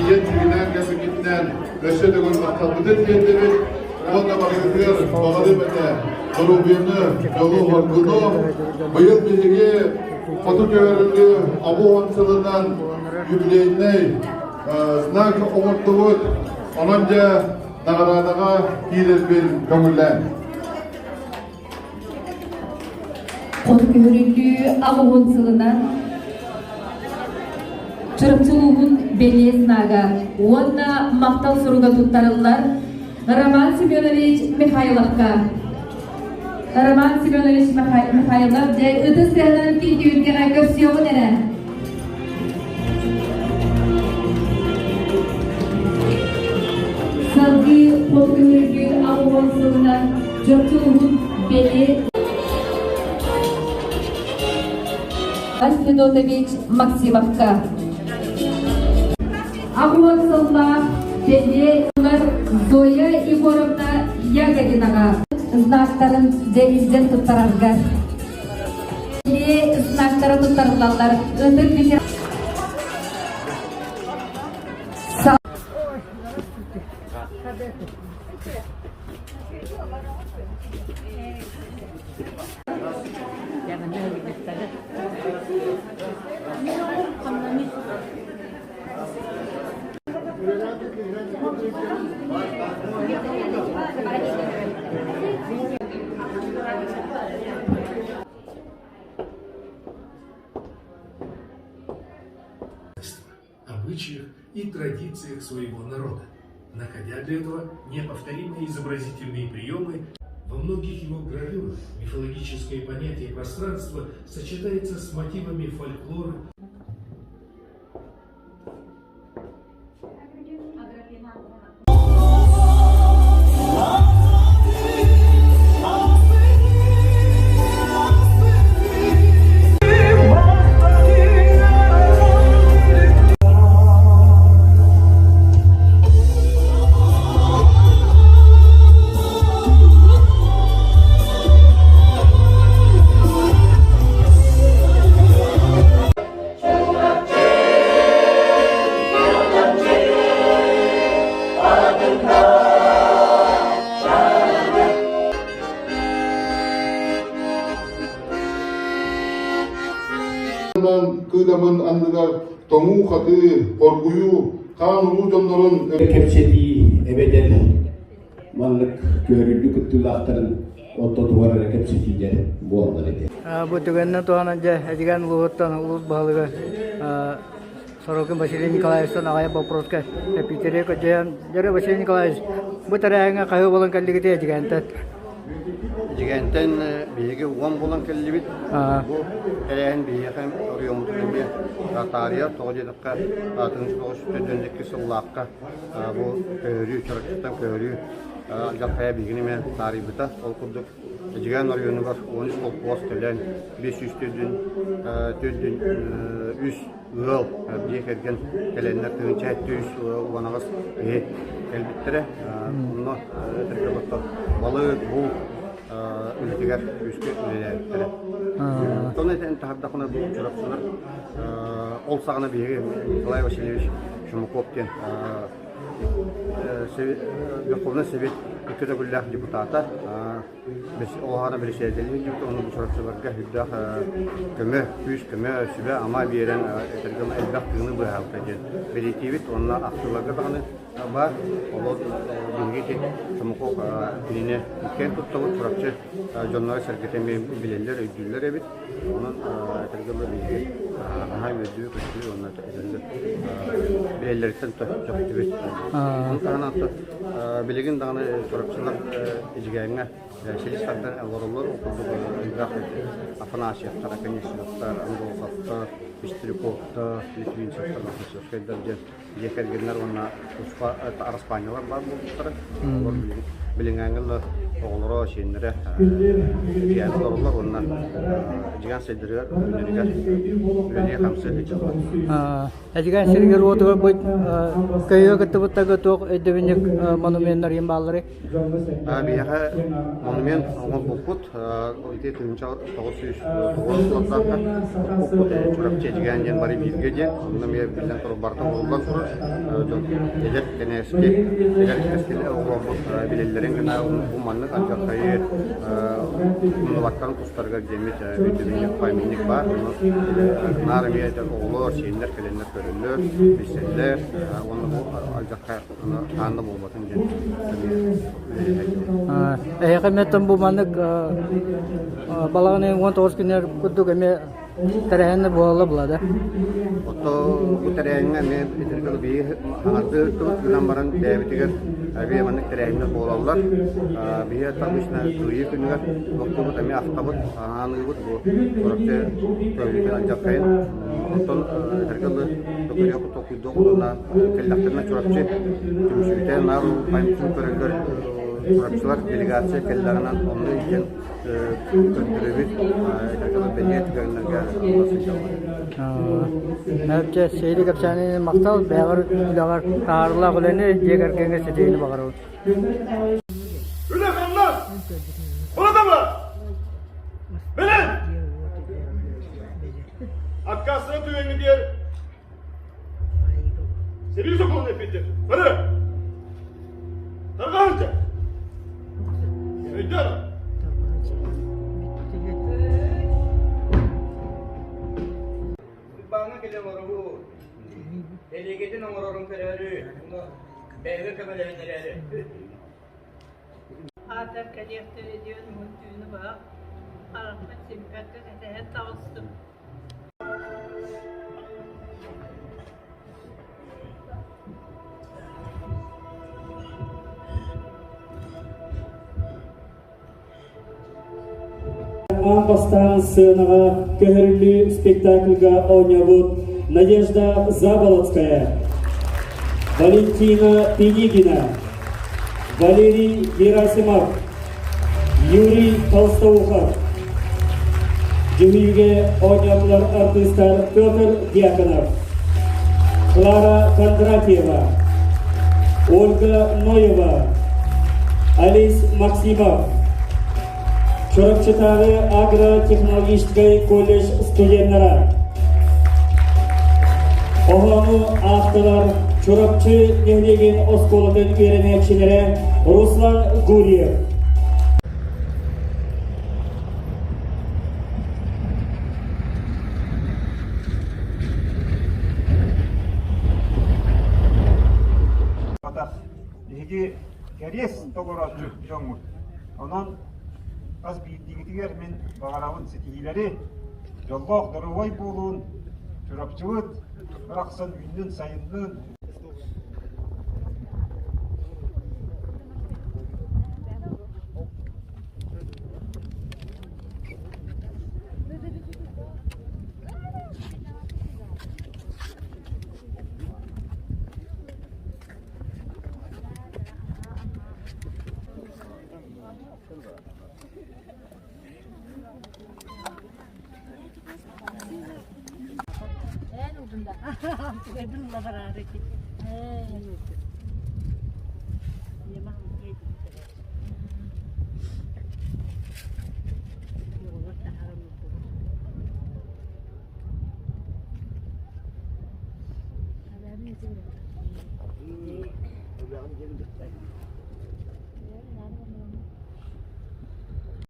тиийэн сүгүнээн кэлбиккитинэн өссө төгүл махталбытын тиэрдэбит уонна барыгытыгар баҕарыам этэ доруобуйаны, дьолу-соргуну. Быйыл биһиги Хоту көһөрүллүү 80 сылынан юбилейнай знак оҥордубут. Онон дьэ наҕараадаҕа киирэрбин көҥүллээн. Хоту көһөрүллүү 80 сылынан Чурапчы улууһун бэлиэ знага уонна махтал суруга туттарыллар Роман Семенович Михайловка. Роман Семенович Михайлов дьэ ытыс тыаһынан киирдүүргэҕэ көрсүөҕүн эрэ. Салгыы хоту көһөрүллүү 80 сылынан Чурапчы улууһун бэлиэ Федотович Максимовка. 80 сыллаах бэлиэ Зоя Егоровна Ягодинаҕа знактарын дьэ илдьэн туттарарга. Бэлиэ знактара туттарыллаллар. Ытык Обычаях и традициях своего народа, находя для этого неповторимые изобразительные приемы. Во многих его гравюрах мифологическое понятие пространства сочетается с мотивами фольклора. Кыыдамын анныгар тоҥуу-хатыы, хоргуйуу, хаан-уруу дьоннорун Кэпсэтии эбэтэр маннык көһөрүллүү кыттыылаахтарын ортотугар эрэ кэпсэтиилэр буолаллар этэ. Бу түгэннэн туһанан дьэ Эдьигээн улууһуттан улуус баһылыга Сорокин Василий Николаевичтан аҕыйах боппуруоска эппиэттэри көрдөһөн Дьөрү Василий Николаевич, бу тэрээһиҥҥэ хаһыы буолан кэллигитий Эдьигээнтэн? Эдьигээнтэн биһиги уон буолан кэллибит. Бу тэрээһин биһиэхэ оройуоммутун эмиэ таарыйар. Тоҕо диэтэххэ, 1992 сыллаахха бу көһөрүү, Чурапчыттан көһөрүү алдьархайа биһигини эмиэ таарыйбыта. Ол курдук Эдьигээн оройуонугар 13 холкуос төлөөн 500 төрдүн үс ыал дьиэ кэргэн кэлэннэр 18 киһи кэлбиттэрэ. Онно этэргэ олохтон балык, булт үлэтигэр күүскэ үлэлээбиттэрэ. Ону этэн таһардахпына бу Чурапчылар ол саҕана биһиги Николай Васильевич Шумаков диэн Верховный Совет икки төгүллээх депутата Оҕоһоно бирисээдэлиир диэбит уонна бу Чурапчыларга үрдээх көмө, күүс-көмө, сүбэ-ама биэрэн этэргэ элбэх тыыны быыһаабыта диэн бэлиэтиибит уонна ахтыыларга даҕаны баар. Олор биһиги ити Чомоков кинини киэн туттабыт Чурапчы дьонноро-сэргэтэ эмиэ билэллэр, өйдүүллэр эбит. Онон этэргэ дылы биһиги наһаа үөрдүү-көстүү уонна этэргэ билэллэриттэн сөхтүбүт. Ону таһынан билигин даҕаны Чурапчылар Эдьигээҥҥэ силис тардан олороллор. Ол курдук элбэх Афанасьевтар, Аконечниковтар, Андросовтар, Пестряковтар, Литвинцевтар, Лохмачевскайдар диэн дьиэ кэргэннэр уонна туспа араспаанньалар баар буолбуттара. Олор билигин. Билиҥҥээҥҥэ дылы оҕолоро, сиэннэрэ Эдьигээҥҥэ олороллор уонна Эдьигээн сайдарыгар, үүнэригэр үлэлии-хамсыы сылдьаллар. Эдьигээн сиригэр-уотугар бу көйгө кыттыбыттарга туох өйдөбүнньүк монуменнар иһин баалларый? Биһиэхэ монумент оҥорбуппут. Ити 1909 сылларга туппуппут Чурапчы Эдьигээн диэн бары бииргэ диэн. Онно эмиэ биллэн турар барыта оҥоһуллан турар. Дьон эдэр кэнээски, эдэр кэскил оҕолорбут билэллэрин гына бу маннык алдьархайы умнубаттарын тустарыгар диэммит өйдөбүнньүк памятник баар. Ону наар эмиэ оҕолор, сиэннэр кэлэннэр көрөллөр, билсэллэр. Уонна бу алдьархай хаан да буолбатын диэн Эһиэхэ эмиэ бу маннык балаҕан ыйын 19 күнүгэр курдук эмиэ тэрээһиннэр буолаллар буолла да? Ото бу тэрээһиҥҥэ эмиэ итиргэ биһиги хаҥардыы ыыттыбыт гынан баран бэйэбитигэр эмиэ маннык тэрээһиннэр буолаллар. Биһиги обычно Кыайыы күнүгэр тохтуубут эмиэ ахтабыт, ананыыбыт бу Чурапчы көһүүтүн алдьархайын. Оттон этэргэ дылы токуйуох толкуйдуох уонна кэллэхтэринэ Чурапчы түмсүүтэ наар памятник көрөллөр Чурапчылар делегация кэллэҕинэ онно илдьэн көрдөрөбүт этэргэ дылы бэлиэ түгэннэргэ сылдьаллар. Чэ, Сейли кэпсээни махтал, бэйэҕэр үлэҕэр таһаарыылаах үлэни, дьиэ кэргэҥҥэ ситиһиини баҕарабын. Үлэ хамнас! Буладама! Билин! Аккаастана түгэҥҥэ диэр Сэрии сокуонун эппиттэр. Бары! Тарҕаһынча! Өйдөөр! Бааҥҥа кэлэн олоробут. Тэлиэгэтин оҥорорун көрөөрү, бэйэҕэ көмөлөһүннэрээри. Аатар кэлиэхтэрэ диэн уһун түүнү быһа харахпын симпэккэ кэтэһэн таҕыстым. Аан бастаан сыанаҕа көһөрүллүү спектакльга оонньообут Надежда Заболоцкая, Валентина Пинигина, Валерий Герасимов, Юрий Толстоухов. Дьүһүйүүгэ оонньоотулар артыыстар Петр Дьяконов, Клара Кондратьева, Ольга Ноева, Алис Максимов, Чурапчытааҕы агротехнологическай колледж студеннара. Оһоону аахтылар Чурапчы нэһилиэгин оскуолатын үөрэнээччилэрэ Руслан Гурьев. Биһиги кэриэс толорооччу дьоҥҥут. Онон хас биирдиигитигэр мин баҕарабын ситиһиилэри, дьоллоох доруобай буолуун, Чурапчыбыт барахсан үүннүн-сайыннын!